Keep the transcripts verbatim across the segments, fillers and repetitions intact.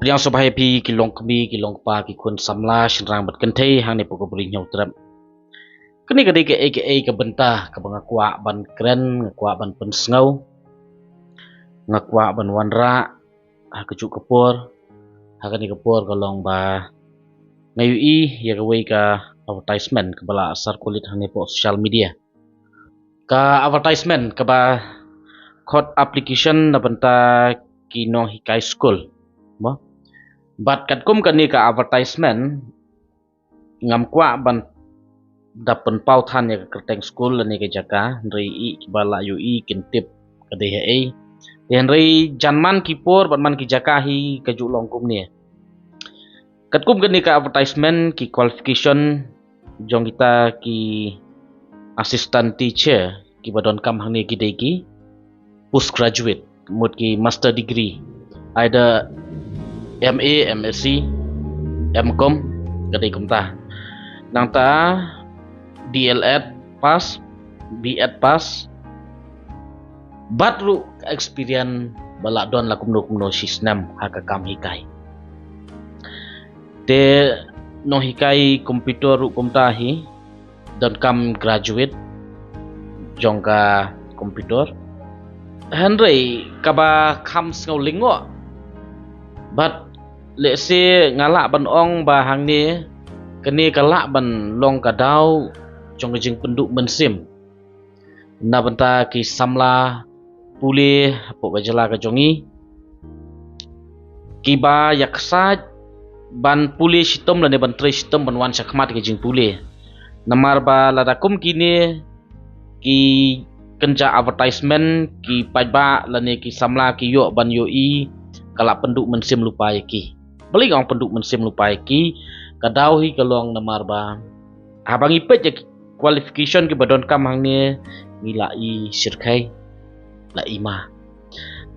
Sngewbha ïa phi ki longkmie, ki longkpa, ki khun samla, shynrang bad kynthei, hangne hapoh ka Bri Hynñiewtrep. Kane ka dei kaei kaei ka bynta kaba nga kwah ban kren, nga kwah ban pynsngew, nga kwah ban wanrah ha kajuh ka por. Ha kane ka por ka long ba nga ïohi ïa kawei ka advertisement kaba la circulate hangne hapoh social media. Ka advertisement kaba khot application na bynta ki nonghikai skul, mo. Bad katkum kane ka advertisement, ngam kwah ban da pynpaw than ïa ka kyrteng skul lane ka jaka, hynrei ïa kiba la ïohi kin tip ka dei haei. Te hynrei jan man ki por bad man ki jaka hi ka ju long kumne. Katkum kane ka advertisement, ki qualification jong kita ki assistant teacher kiba donkam hangne ki dei ki postgraduate, mut ki master degree, either M A, M Sc, M Com, ka dei kumta. Nangta D El Ed pass, B Ed pass, bad ruh experience ba la don la kumno kumno shi snem ha ka kam hikai. Te nonghikai computer ruh kumta hi, donkam graduate jong ka computer. Hynrei kaba kham sngew lyngngoh bad lehse nga lah ban ong ba hangne kane ka lah ban long ka daw jong ka jingpynduh mynsiem na bynta ki samla pule hapoh ka jylla ka jong ngi, kiba ïa ksat ban pule shitom lane ban trei shitom ban wan shakhmat ka jingpule. Namar ba lada kum kine ki kynja advertisement, ki paidbah lane ki samla ki ïoh ban ïohi, ka la pynduh mynsiem lypa ïa ki. Balei nga ong pynduh mynsiem lypa ïa ki? Ka daw hi ka long namar ba haba ngi peit ïa ki qualification kiba donkam hangne, ngi la i shyrkhei, la i ma.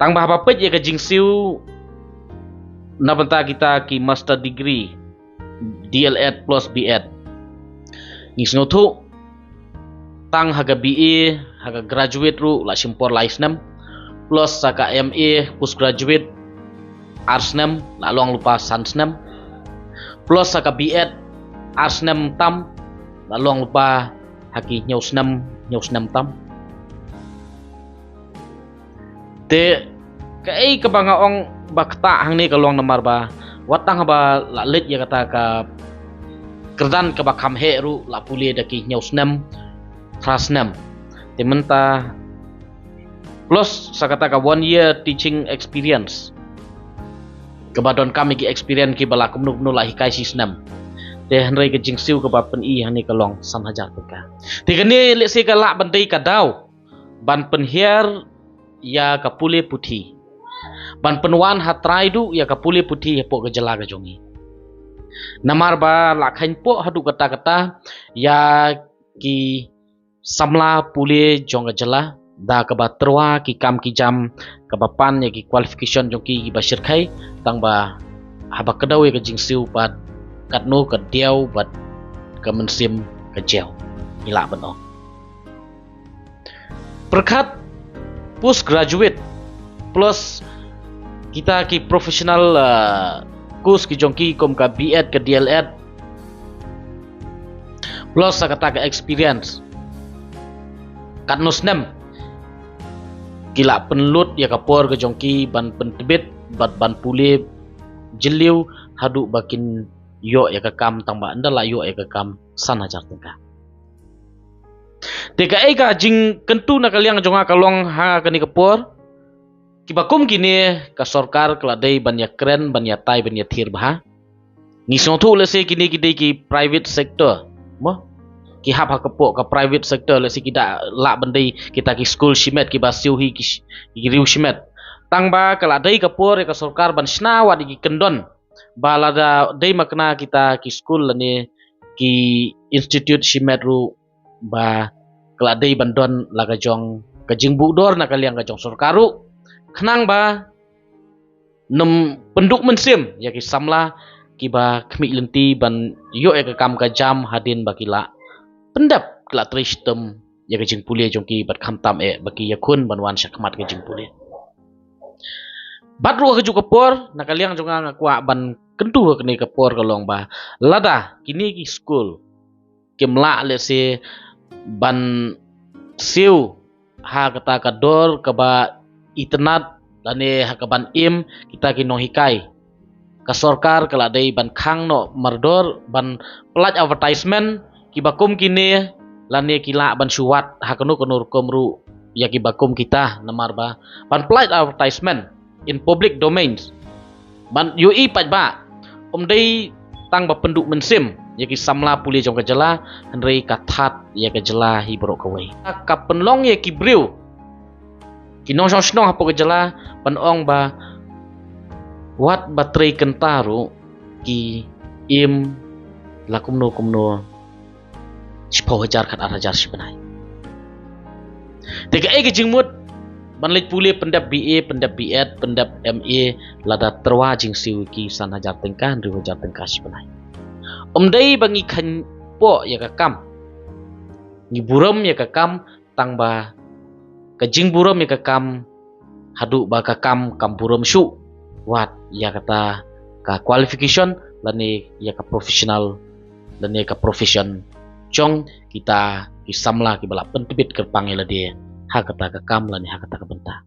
Tang ba haba peit ïa ka jingsiew na bynta kita ki master degree, D El Ed plus B Ed, ngi sngewthuh tang ha ka B A, ha ka graduate ruh la shim por lai snem, plus ha ka M A postgraduate ar snem, la long lypa san snem, plus ha ka B Ed ar snem tam, la long lypa ha ki hynñiew snem, hynñiew snem tam. Te kaei kaba nga ong ba ktah hangne ka long namar ba wat tang haba la leit ïa kata ka kyrdan kaba kham heh ruh la pule da ki hynñiew snem, phra snem. Te mynta plus sa kata ka one year teaching experience kaba donkam ïa ki experience kiba la kumno kumno la hikai shi snem. Te hynrei ka jingsiew kaba pyni hangne ka long san hajar tyngka. Te kane lehse ka lah ban dei ka daw ban pynhiar ïa ka pule puthi, ban pynwan ha trai duh ïa ka pule puthi hapoh ka jylla ka jong ngi. Namar ba la kheiñ poh haduh katta katta ïa ki samla pule jong ka jylla da kaba tyrwa ki kam ki jam kaba pan ïa ki qualification jong ki kiba shyrkhei, tang ba haba kdew ïa ka jingsiew pat katno ka diaw bad ka mynsiem ka jiaw, ngi lah ban ong. Pyrkhat postgraduate plus kita ki professional, uh, course ki jong ki kum ka B Ed, ka D El Ed, plus sa kata ka experience katno snem, ki la pynlut ïa ka por ka jong ki ban pyntbit bad ban pule jylliew haduh ba kin ïoh ïa ka kam, tang ba ynda la ïoh ïa ka kam san hajar tyngka. Te kaei ka jingkyntu na ka liang jong nga ka long ha kane ka por, kiba kum kine ka sorkar ka la dei ban ïa kren, ban ïa tai, ban ïa thir bha. Ngi sngewthuh lehse kine ki dei ki private sector, mo, ki hap ha ka poh ka private sector, lehse ki da lah ban dei kita ki skul shimet kiba siew hi ki sh-, ki riew shimet. Tang ba ka la dei ka por ïa ka sorkar ban shna wad ïa ki kyndon ba lada dei makna kita ki skul lane ki institute shimet ruh ba ka la dei ban don la ka jong ka jingbuhdor na ka liang ka jong sorkar ruh, khnang ba nym pynduh mynsiem ïa ki samla kiba khmih lynti ban ïoh ïa ka kam ka jam hadien ba ki la pyndep, ki la trei shitom ïa ka jingpule jong ki bad khamtam eh ba ki ïakhun ban wan shakhmat ka jingpule. Bad ruh ha kajuh ka por, na ka liang jong nga nga kwah ban kyntu ha kane ka por ka long ba lada kine ki skul kim lah lehse ban siew ha kata ka dor kaba itynnad lane ha kaban im kita ki nonghikai, ka sorkar ka la dei ban khang noh mardor ban pynlait advertisement kiba kum kine lane ki lah ban shu wad ha kano kano rukom ruh ïa kiba kum kita, namar ba ban pynlait advertisement in public domains ban ïohi paidbah ym dei tang ba pynduh mynsiem ïa ki samla pule jong ka jylla, hynrei ka thad ïa ka jylla hi baroh kawei. Ka pynlong ïa ki briew ki nongshong shnong hapoh ka jylla ban ong ba wat ba trei kynta ruh ki im la kumno kumno shiphew hajar khat ar hajar shi bnai. Te kaei ka jingmut ban leit pule pyndep B A, pyndep B Ed, pyndep M A lada tyrwa jingsiew ki san hajar tyngka, hynriew hajar tyngka shi bnai. Ym dei ba ngi kheiñ poh ïa ka kam, ngi burom ïa ka kam, tang ba ka jingburom ïa ka kam haduh ba ka kam kam burom shuh wat ïa kata ka qualification lane ïa ka professional lane ka profession jong kita ki samla kiba la pyntbit kyrpang ïa lade ha kata ka kam lane ha kata ka bynta.